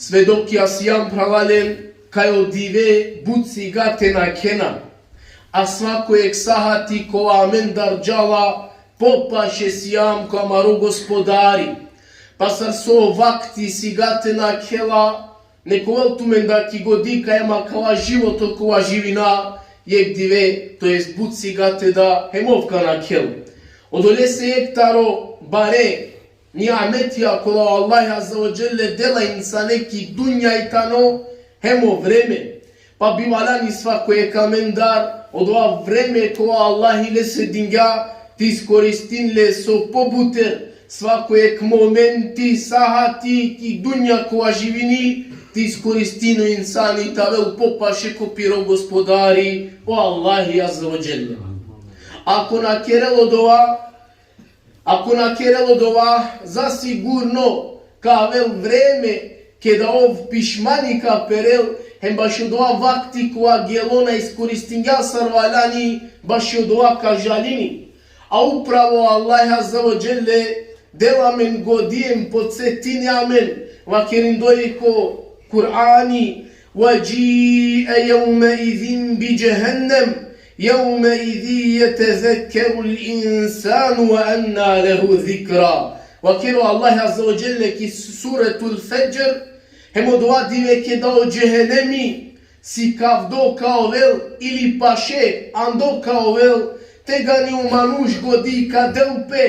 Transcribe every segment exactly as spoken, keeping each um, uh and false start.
Svedokija sijam, phralalen, kaj o dive but sigate nakhena, a svako jekh sahati kova amendar džala popaše sijam ko amaro Gospodari. Pa sar so vakti sigate nakhela, nek ovel tumendar ki godi kaj hem akava životo kova živina, jekh dive, to jest but sigate da hem ov ka nakhel. Odolese jekh taro bare nijametija kola o Allah Azze ve Dželle dela insane ki dunja i tano hem o vreme. Pa bi valjani svako jekh amendar odova vreme kova o Allah lese dingja te iskoristin le so pobuter, svako jekh momenti, sahati ki dunja kova živini, te iskoristin o insani te avel popaše ko piro Gospodari, o Allah Azze ve Dželle. Ako na kerel odova, Ako na kerel odova, zasigurno ka avel vreme keda ov pišmani ka perel, hem bašo odova vakti kova gelo na iskoristingja sar valjani, bašo odova ka žalini. A upravo Allah Azze ve Dželle dela amen godi hem podsetini amen, vakerindoj ko Kur'ani: وجيء يومئذ بجهنم يومئذ يتذكر الإنسان وأنى له الذكرى. Vakeri o Allah Azze ve Dželle ki Suretul Fedžr, hem odova dive keda o džehenemi sikavdo ka ovel ili paše ando ka ovel, tegani o manuš godi ka del pe,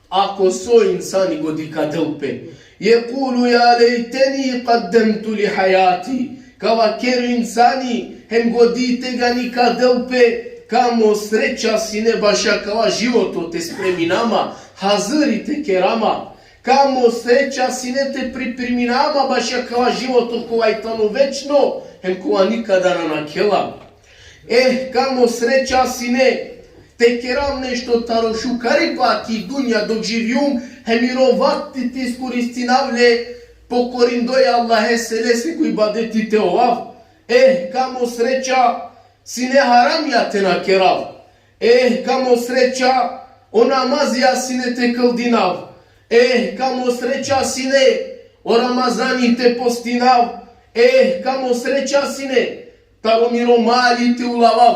ako so insani godi ka del pe. يقول يا ليتني قدمت لحياتي. Ka vakeri o insani, hem godi tegani ka del pe, kamo sreća sine bašo akava životo te spremina ma, haziri te kera ma. Kamo sreća sine te pripremina ma bašo akava životo kova i tano večno, hem kova nikada na nakhela. Eh, kamo sreća sine te kerav nešto taro šukaripa ki dunja dok živjum, hem miro vakti te iskoristinav le pokorindoj Allahese, lese ko ibadeti te ovav. Eh, kamo sreća sine haramija te na kerav. Eh, kamo sreća o namazija sine te kldinav. Eh, kamo sreća sine o Ramazani te postinav. Eh, kamo sreća sine taro miro mali te ulavav,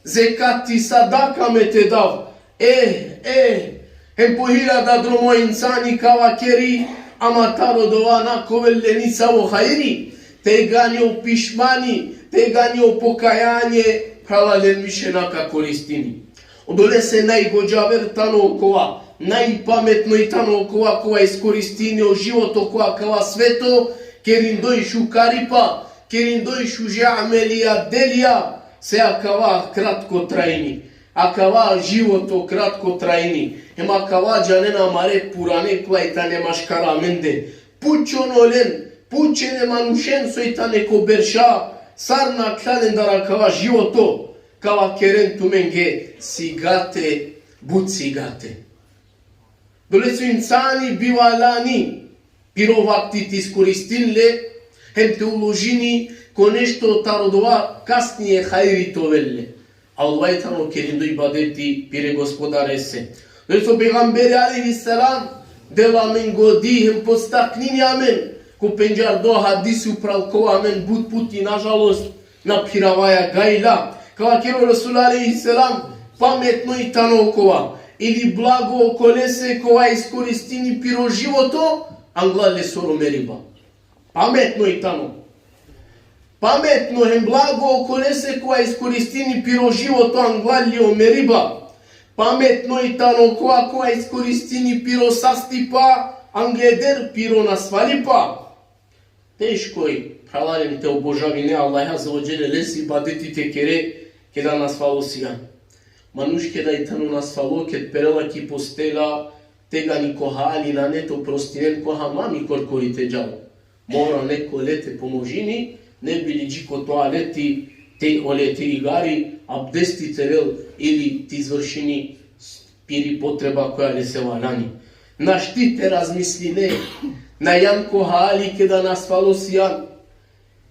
zekati, sadaka me te dav. Eh, eh, hem po hiljada dromo insani ka vakeri, ama taro dova na ka ovel le nisavo hajri, tegani o pišmani, tegani o pokajanje, phralalen, više na ka koristini. Odolese najgodžaver tano okova, najpametno i tano okova, kova iskoristini o životo ko akava sveto, kerindoj šukaripa, kerindoj šuže amelija, delija, se akava kratko trajini. Akava životo kratko trajini. Hem akava džanena amare purane kola i tane maškar amende. Pučon olen, pučen e manušen so i tane ko berša, sar nakhlja lendar akava životo, ka vakeren tumenge, sigate, but sigate. Dolese o insani bi valjani piro vakti te iskoristin le, hem te uložini ko nešto taro dova kasnije hajri te ovel le. A odova i tano kerindoj ibadeti pire Gospodarese. Dolese o pejgamberi alejhi selam dela amen godi hem podstaknini amen ko pendžardo hadisi upral kova amen but puti, nažalost, na phiravaja gajla. Ka vakeri o Resul alejhi selam: pametno i tano okova, ili blago okolese kova iskoristini piro životo anglal lesoro meriba. Pametno i tano. Pametno hem blago okolese kova iskoristini piro životo anglal lio meriba. Pametno i tano okova kova iskoristini piro sastipa angleder piro nasvalipa. Teško i, phralalen, te obožavine Allah Azze ve Dželle, lese ibadeti te kere keda nasvalo sijan. Manuš keda i tano nasvalo, ked perela ki postela, tegani ko hali nane te oprostinen ko hamami korkori te džal. Mora neko le te pomožini, ne bi li dži ko toaleti te ole te igari, abdesti te lel ili te izvršini piri potreba koja lese valjani. Našti te razmisline, na jan ko hali keda nasvalo sijan,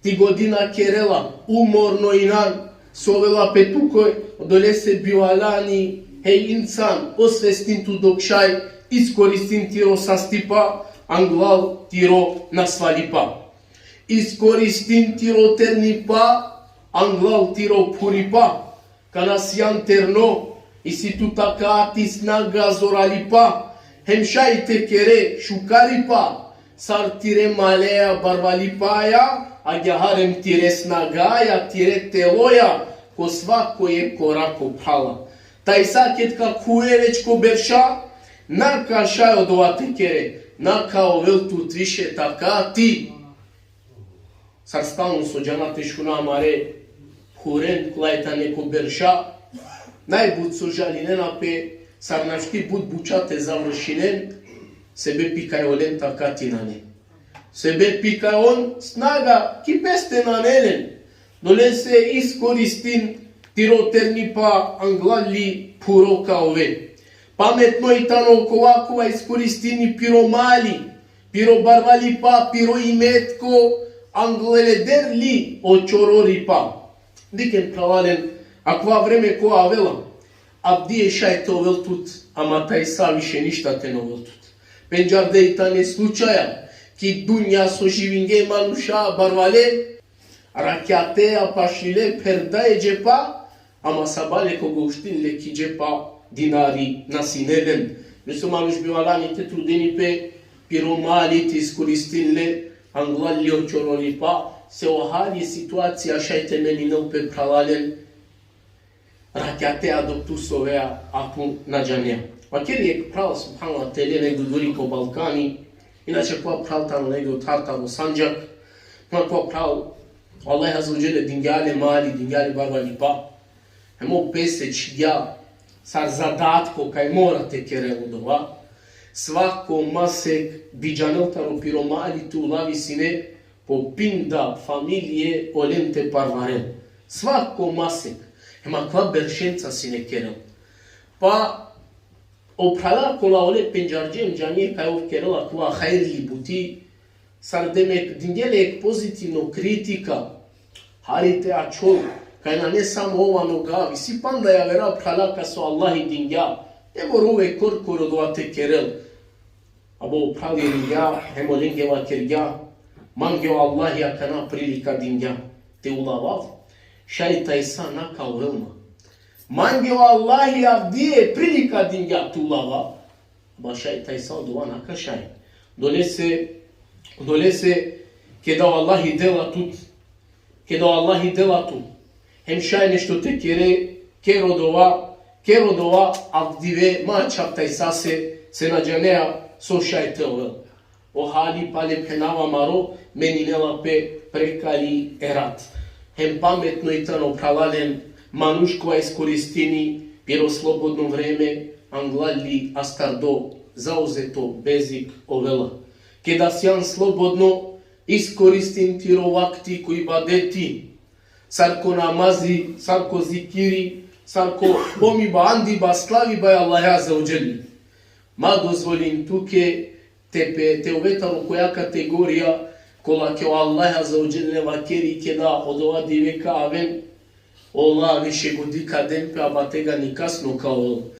ti godi na kerela, umorno inan, sovela pe tuke, odolese bi valjani, hej insan, osvestin tu dok šaj, iskoristin tiro sastipa anglal tiro nasvalipa. Iskoristin tiro ternipa, anglal tiro phuripa. Kana sian terno, isi tu takati, snaga, zoralipa. Hem šaj te kere šukaripa. Sar tire maleja barvalipaja, agjaar hem tire snagaja, tire teloja, ko svako jekh korako, phrala. Tajsa ked ka khuve već ko berša, na ka šaj odova te kere, na ka ovel tut više takati. Sar stalno so džana te šuna amare phuren, kola tane ko berša, najbut so žalinena pe, sar našti but buča te završinen, sebepi kaj olen takati nane. Sebepi kaj on snaga ki peste nane len. Dolese iskoristin tiro ternipa, anglal li phuro ka ove. Pametno i tano kova kova iskoristini piro mali, piro barvalipa, piro imetko, angleder li o čororipa. Dikhen, phralalen, akava vreme ko avela, avdive šaj te ovel tut, ama tajsa više ništa te na ovel tut. Pendžarde i tane slučaja, ki dunja so živinge manuša barvale, rakjateja pašlile, pherda e džepa, ama sabale ko uštin le ki džepa dinari na sine len. Meso manuš bi valjani te trudini pe, piro mali te iskoristin le, anglal li o čororipa, se o hali, situacija šaj te meninel pe, phralalen, rakjateja dok tu sovea, a tu na džanea. Vakeri jekh phral, subhanallah, te len negde duri ko Balkani, inače kova phral tano negde otar taro Sandžak, ma kova phral, Allah azze ve dželle dingja le mali, dingja le barvalipa. Hem ov pese čhivgja sar zadatko kaj mora te kerel odova. Svako masek bi džanel taro piro mali te ulavi sine po pinda familije olen te parvarel. Svako masek. Hem akava beršenca sine kerel. Pa o phrala kola ole pendžarđe, džanđe kaj ov kerela kova hajrli buti, sar demek dingje le jekh pozitivno kritika, hari te ačhol, kaj nane samo ov ano gav, isi panda javera phrala kas o Allahi dingja, ne mora uvek korkoro dova te kerel. Abo o phral iringja, hem olenge vakergja, mange o Allahi akana prilika dingja te ulavav, šaj tajsa na ka ovel ma. Mange o Allahi avdive prilika dingja te ulavav, ama šaj tajsa odova na ka šaj. Dolese, dolese, keda o Allahi dela tut, keda o Allahi dela tut, hem šaj nešto te kere, ker odova, ker odova avdive, ma ačhav tajsase, se na džanea so šaj te ovel. O hali, pale phenava, amaro meninela pe prekali e rat. Hem pametno i tano, phralalen, manuš kova iskoristini piro slobodno vreme, anglal li astardo, zauzeto, bezik ovela. Keda sian slobodno, iskoristin tiro vakti ko ibadeti, sar ko namazi, sar ko zikiri, sar ko pomiba, andiba, slaviba e Allahe azze ve dželle. Ma dozvolin tuke te pe, te ove taro koja kategorija kola ke o Allah azze ve dželle vakeri keda odova dive ka aven, ola više godi ka den pe, a batega nikasno ka ovel.